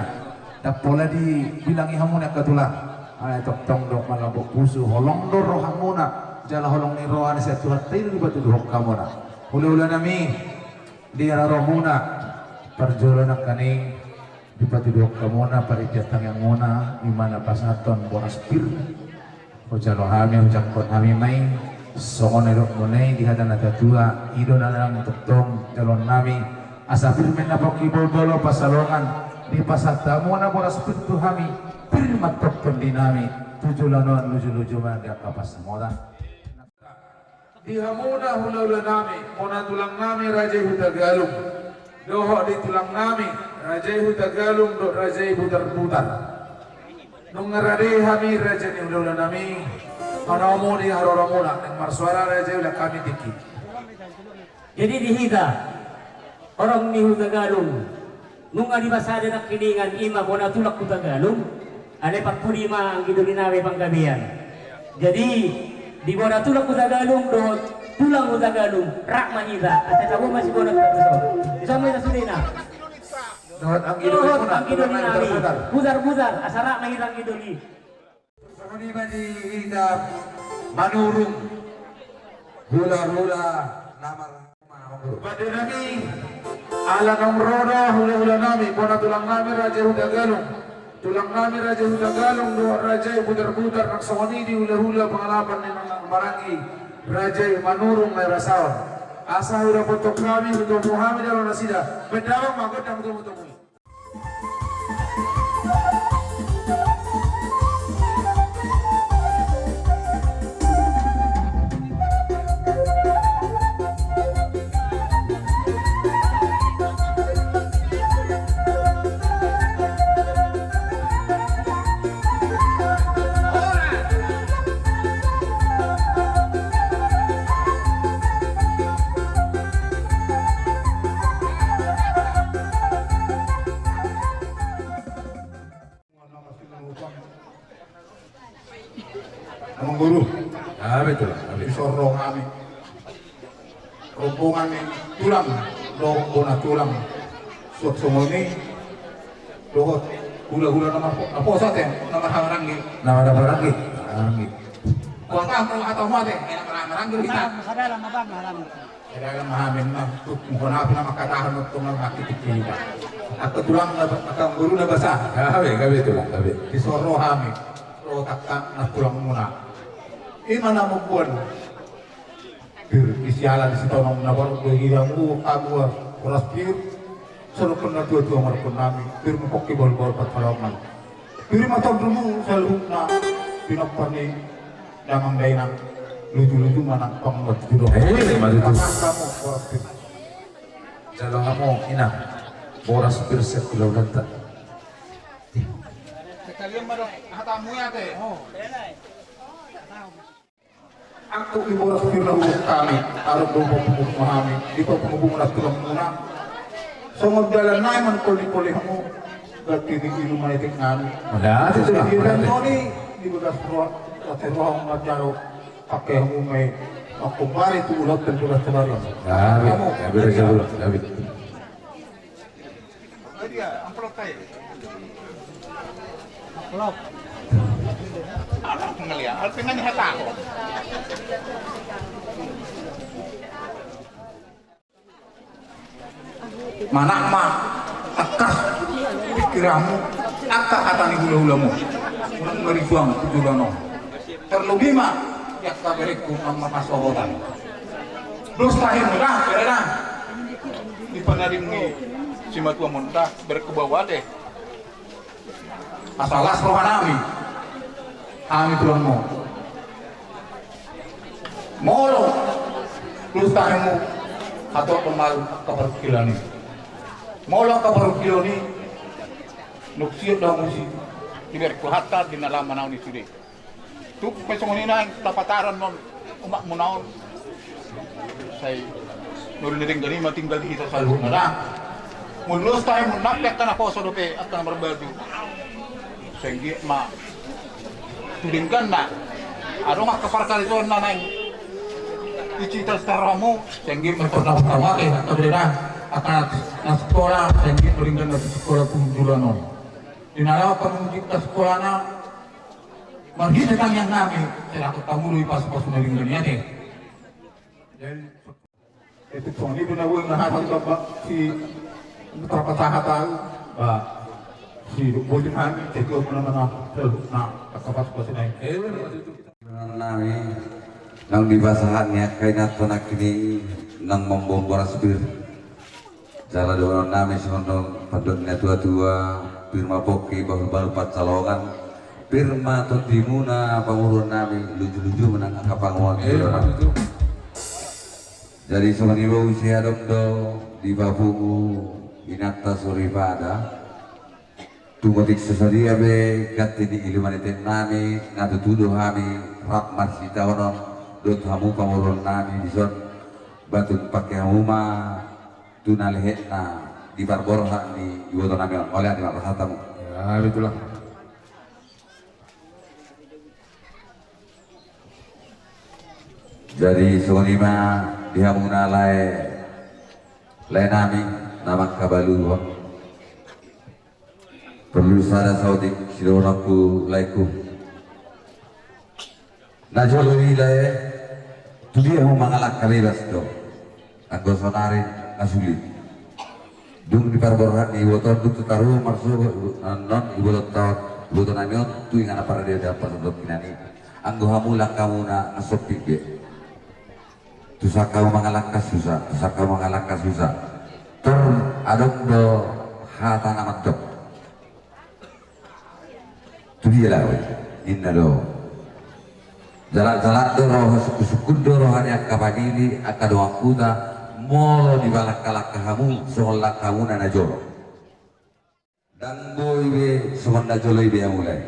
ndang pola dibilangi hamuna angka tulang. Alai tongtong do malambok pusu, holong do rohamuna, jala holong ni roha na sian Tuhanta i do dipatuduhon hamuna. Hulahula nami, di haroromuna, parjolo nangkaning dipatuduhon hamuna parintian tangiangmuna, i ma na pasahathon boras pir. Hujalo hami, hujangkon hami ma i, songon na nidokmuna i di hata na tatua, i do na naeng tongtong jaloon nami. Asa pir ma i na pongki bolbol, pasalongan, dipasahat hamuna boras pir tu hami, pir ma tongtong di nami tu joloan on, lujuluju ma di angka pansamotan. Di hamuna hulahula nami, bona tulang nami raja i Hutagalung, dohot di tulang nami raja i Hutagalung dohot raja i Butarbutar. Nunga rade hami raja ni hulahula nami manomu di haroromuna, naeng marsuara raja i, ulaon hami tingki. Jadi di hita horong ni Hutagalung, nunga dipasada nangkiningan i ma bona tulang Hutagalung, alai parpudi ma anggi doli nami panggabean. Jadi di bona tulang Hutagalung dohot tulang Hutagalung, rap ma hita, asa tabo ma si bona tulang Hutagalung. Dison ma hita sudena. Dohot anggi doli nami Butarbutar, asa rap ma hita anggi doli. Songon i ma di hita manurung hulahula na mar- Pande nami, ala naung ro do hulahula nami, bona tulang nami raja i Hutagalung, tulang nami raja i Hutagalung dohot raja i Butarbutar, nang songon i di hulahula pangalapan ni nang maranggi raja i Manurung na i Rasaon. Asa hudapothon hami, hutomu hami jala nasida, baen damang ma gondang tu hutomu i. Amang guru. Ah, betul, ah, betul. Di son ro hami. Rombongan ni tulang, rombongan tulang. Suat songon i, dohot hulahula na marpo-, na poso ate, na marhahamaranggi. Na marhahamaranggi. Marhahamaranggi. Buat apa, atau mau ate, na marhahamaranggi kita. Sadala ma hami. Sadala ma hami, na, tuk, mohon maaf, na mangkatahon, tuk, na mangkitik kita. Angka tulang na, angka guru na basa. Gabe, gabe tulang, gabe. Di son ro hami, ro tangkas na tulangmuna. I ma na mamboan pir, di siala di Sitonong na baru do hira mu, abu, boras pir. Songon na tuatua marhite nami, pir ma pongki bolbol pansalongan. Pir ma tondimu saluhutna, pinompar ni damang dainang, lujuluju ma nang panguat juro. Eh, ma tutu. Pasahat hamu boras pir. Jalo hamu, inang, boras pir sian hulahulanta. Sekalian ma do hatamu i ate. Angkup ni boras pir na huboan hami, adong do pangubung ma hami, di pangubung na tulangmuna. Songon dalan nai manungkol-nungkoli hamu, ganti ni ilu ma etek nami. Mauliate tulang, mauliate. Di bagas roha, ate roha manjalo, pake hamu ma i, mangkombari tu ulaon tu bagas roha. Gabe, gabe, gabe, gabe. Ngeliat, artinya ni hata. Manang ma tangkas pikiranmu, angka hata ni hulahulamu, nang marisuang tu joloan on. Tarlobi ma di angka berengku nang marhasohotan. Dos tahe muna, bere na. Di panading ni simatuam on da, berengku Bau Ate. Asa las rohanami, hami tulangmu. Molo dos tahemu, hatop pemalu angka parungkilon i. Molo angka parungkilon i, nunga siat do hamu si, di berengku hata di na laho manaon i sude. Tung pe songon i naeng tapataran non umak muna on. Sai nol ni denggan i ma tinggal di hita saluhutna da. Molo dos tahemu, nang pe angka na poso dope angka na marbaju. Sai anggiat ma tu dengganna. Adong angka parkarejoanna naeng icita-cita rohamu. Sai anggiat ma tu na pertama e angka bere da. Angka na sikola, sai anggiat ma dengganna tu sikola tu joloan on. Di na laho pamuji angka sikolana. Marhite tangiang nami, sai dapot hamu do i pasu-pasu na denggan i ate. Jadi, itu songon i do na gue na hata tu bapa si, terpasahat au, ba, si Boljeng nami, jadi gue pernah mana, na, angka pasu-pasu na i. Nami, naung dipasahat ni angka inanta nangkining, nang mamboan boras pir. Jala dohonon nami songon pandok ni natua-tua, pir ma pongki bahul-bahul pansalongan, pir ma tondimuna pamoruon nami, luju-luju ma nang angka pangomoan ni joloan on. Jadi songon i ma muse adong do dipapungu inanta soripada. Tung otik so sadia be ganti ni iluman ite nami, nga tutu do hami rap marsitaonon dohot hamu pamoruon nami dison, ba tung pangke hamu ma tu na lehetna di parborhat ni iboto nami on. Mauliate ma, pasahat hamu. Ya, betul lah. Jadi songon i ma di hamuna lae, lae nami na mangkabaluhon. Porlu sada saotik sidohononku laeku. Na jolo i lae, tu dia hamu mangalangka bebas do. Anggo saonari na sulit. Dung di parborhat ni iboto on dung tu taruhon marsogot non iboto taon iboto nami on tu inganan parade dan pasadok kinani. Anggo hamu langkamuna na sompit be. Tu sangkamu mangalangka susa, tu sangkamu mangalangka susa. Tor adong do hata na mandok. Tu dia laho i, ninna do. Jalat-jalat do roha, sungkun-sungkun do roha ni angka pamili, angka dongan huta, molo dibalangka-langka hamu, songon langkamuna na jolo. Ndang boi be songon na jolo i be hamu lae.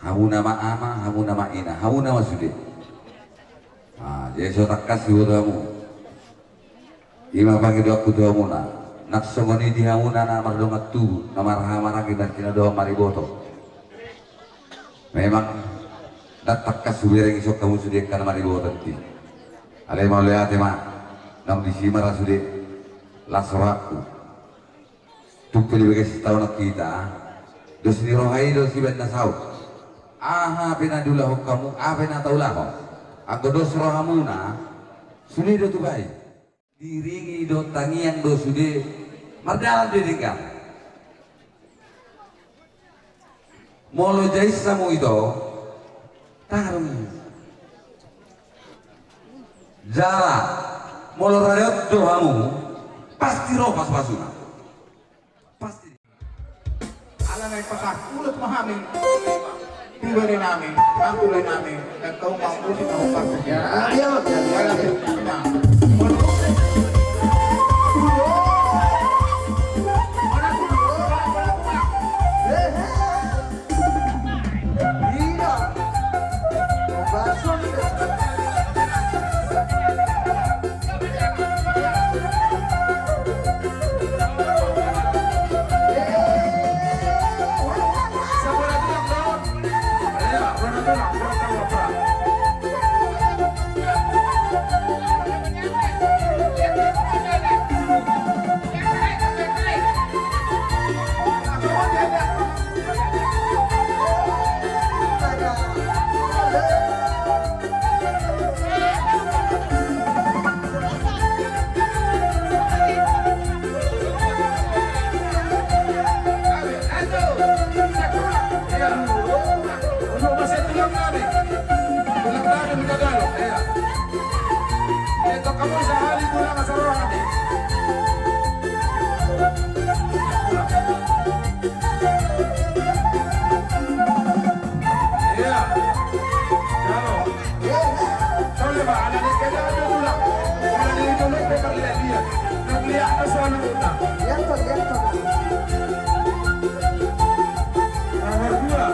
Hamuna ma ama, hamuna ma ina, hamuna ma sude. Ah, jadi so tangkas iboto hamu. I ma pangidoanku tu hamuna. Nang songon i di hamuna na mardongan tubu, na marhaha maranggi, marhinadohon mariboto. Memang ndang tangkas hubereng i songon hamu sude angka na mariboto i. Alai mauliate ma, naung disi ma ra sude. Las rohangku. Tung pe di bagasan taon on hita, dos ni roha i do sibaen na saut. Aha pe na diulahon hamu, aha pe na taulahon. Anggo dos rohamuna, sude do tupa i. Diiringi do tangiang do sude, mardalan do i denggan. Molo jais hamu ito, tarung. Jala, molo rareot do hamu, pasti ro pasu-pasuna. Pasti. Ala naeng pasahat ulos ma hami. Tibere nami, angkule nami, dan kau mampu si mau pasu. Ya, iya, iya, iya. Kamu sahali tulang saroha. Iya. Jalo. Sole ma, ala ni kena ada tulang. Ala ni itu lo pe parlihat dia. Nang lihat na selalu tulang. Lihat tuh, lihat tuh. Nomor dua.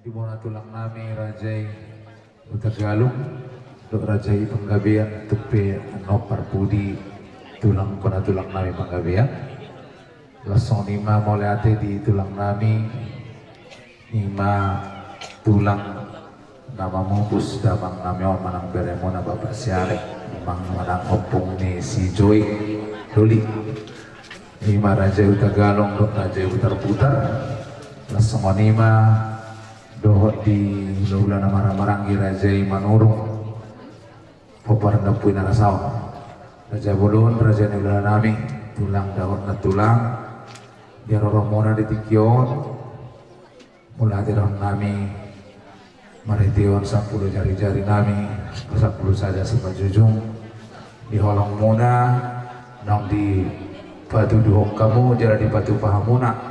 Di bona tulang nami raja i Hutagalung, dohot raja i Panggabean, tung pe annon parpudi tulang bona tulang nami Panggabean. Laos songon i ma mauliate di tulang nami, i ma tulang na mamupus damang nami on manang beremuna Bapak Siarek, manang ompung ni si Joy Doli. I ma raja i Hutagalung dohot raja i Hutaputar. Laos songon i ma dohot di hulahula na marhahamaranggi raja i Manurung, pomparan ni ompu i na ra saon. Raja bolon, raja ni hulahula nami, tulang dohot nantulang, di haroromuna di tingki on. Mauliate dohonon nami marhitehon sampulu jarijari nami, sampulu sada simanjujung, di holongmuna naung dipatuduhon hamu jala dipatupa hamuna,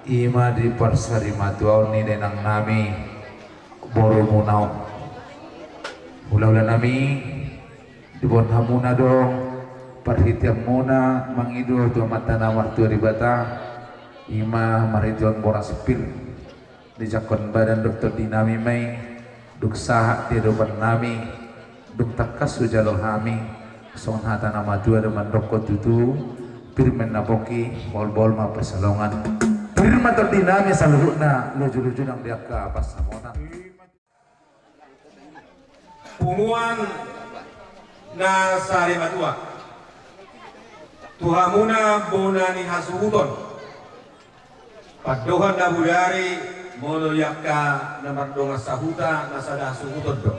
i ma di parsarimatuaon ni dainang nami borumuna on. Hulahula nami, diboan hamuna do parhiteanmuna mangido tu Amanta na martua Debata, i ma marhitehon boras pir. Dijangkon badan dohot tondi nami ma i, dung sahat di adopan nami, dung tangkas hujalo hami, songon hata na matua do mandokkon tutu, pir ma inna pongki, bahulbahul ma pansalongan. Pir ma tondi nami saluhutna, lojuluju nang di angka pansamotan. Punguan na sarimatua. Tu hamuna bona ni hasuhuton. Pandohan na bodari molo i angka na mardongan sahuta na sada hasuhuton do.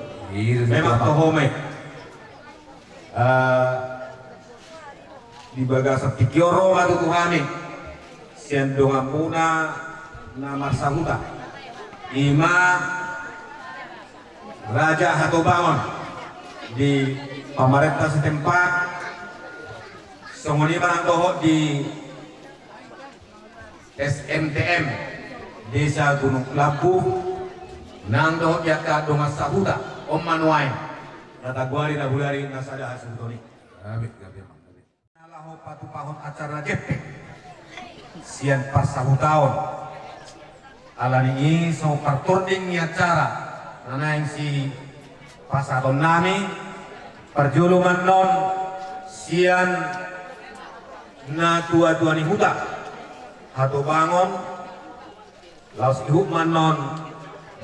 Memang toho ma i. Eh, di bagasan tingki on ro ma tutu hami sian donganmuna na marsahuta, i ma Raja Hatobangon di pamarenta setempat, songon i ma nang dohot di S M T M Desa Gunung Lambu, nang dohot di angka dongan sahuta on ma nuaeng na tagoari na bodari na sada hasuhuton i. Gabe, gabe, amang, gabe. Na laho patupahon acara jempek sian parsahutaon. Ala ni i songon partording ni acara na naeng sipasahaton nami, parjolo ma annon sian natuatua ni huta Hatobangon, laos ihut ma annon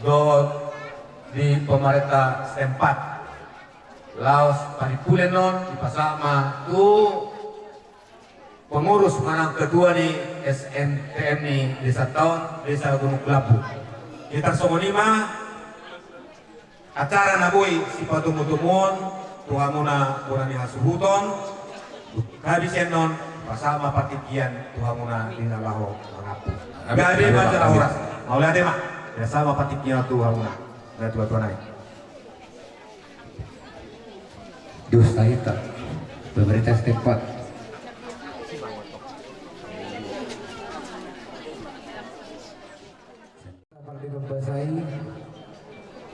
dohot di pemerintah setempat. Laos panimpuleon on dipasahat ma tu pengurus manang ketua ni S N T M ni desa ta on, Desa Gunung Kelambu. Jadi tarsongon i ma acara na boi sipatomutomuon tu hamuna bona ni hasuhuton. Habis annon, pasahat ma partingkian tu hamuna di na laho mangampu. Gabe ma jala horas. Mauliate ma. Pasahat ma partingkian tu hamuna. Natuatua nami. Dos hita, pemerintah setempat.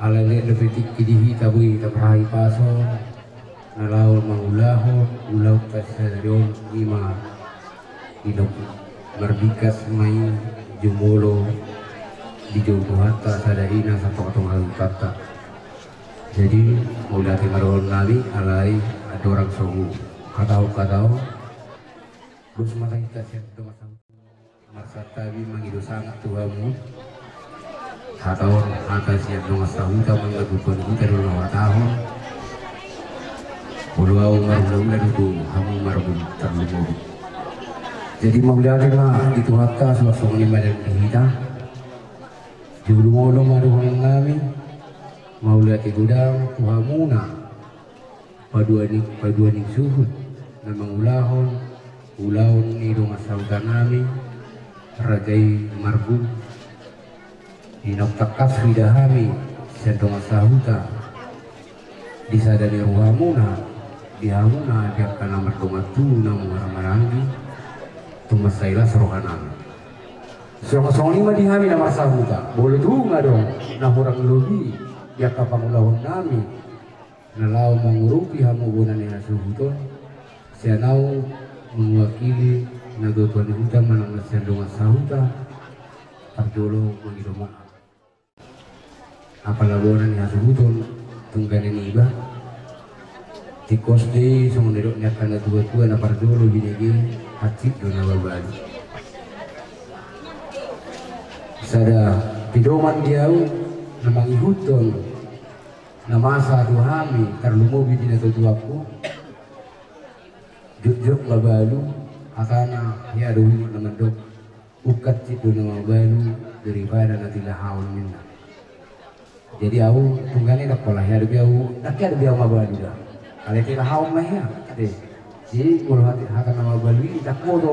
Alai leleng dope tingki di hita, boi hita marhahipason na laho mangulahon ulaonta sadari on, i ma inok marbingkas ma i jumolo di jou Tuhanta sada ina satongatonga hutanta. Jadi mauliate ma dohonon nami, alai andorang so huhatahon hata on, dos ma hita sian dongan sahuta. Marsantabi mangido sangap tu hamu. Hata on hata sian dongan sahuta, mangaduhon hita do na huhatahon. Molo ahu marhulahula do tu hamu marbun tarlumobi. Jadi mauliate ma di Tuhanta, suang songon i ma di hita. Jumolo ma dohonon nami. Mauliate godang tu hamuna paduaning, paduaning suhut na mangulahon ulaon ni dongan sahuta nami Raja i Marbun. Inok tangkas huida hami sian dongan sahuta di sada ni rohamuna, di hamuna di angka na mardongan tubu na muara maranggi, tung mansai las roha nami. Songon, songon i ma di hami na marsahuta, molo tung adong na hurang lobi di angka pangulahon nami na laho mangurupi hamu bona ni hasuhuton, sian ahu mewakili natuatua ni huta manang na sian dongan sahuta, parjolo mangido maaf. Apala bona ni hasuhuton tung gana niba. Tingkos do i songon na nidok ni angka natuatua, na parjolo binege hansit do na mabalu. Sada pedoman di ahu na mangihuthon na masa tu hami, tarlumobi di natuatuangku. Jotjot mabalu, hatana hea do i na mandok, ungkap hansit do na mabalu daripada na tilahaon, ninna. Jadi ahu tung gana i ndang pola hea dope ahu, ndang hea dope ahu mabalu da. Alai tilahaon ma hea ate. Jadi molo hata, hata na mabalu i ndang boto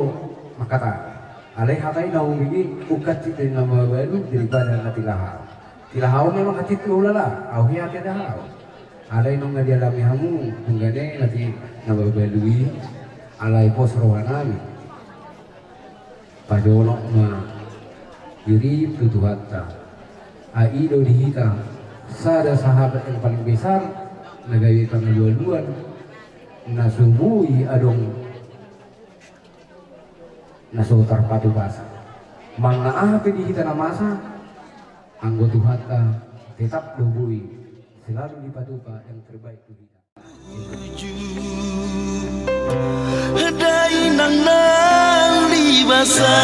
mangkatahon. Alai hata i na umbege, ungkap hansit do na mabalu daripada na tilahaon. Tilahaon memang hansit do ulala, ahu hea tilahaon. Alai nunga dialami hamu tung gana i na mabalu i, alai pos roha nami. Pajonok ma diri tu Tuhanta. Ai i do di hita sada sahabat yang paling besar na gabe pangalualuan, na so boi adong na so tarpatupa. Manang na aha pe di hita na masa, anggo Tuhanta tetap do boi selalu dipatupa yang terbaik tu hita. Dainang na di basa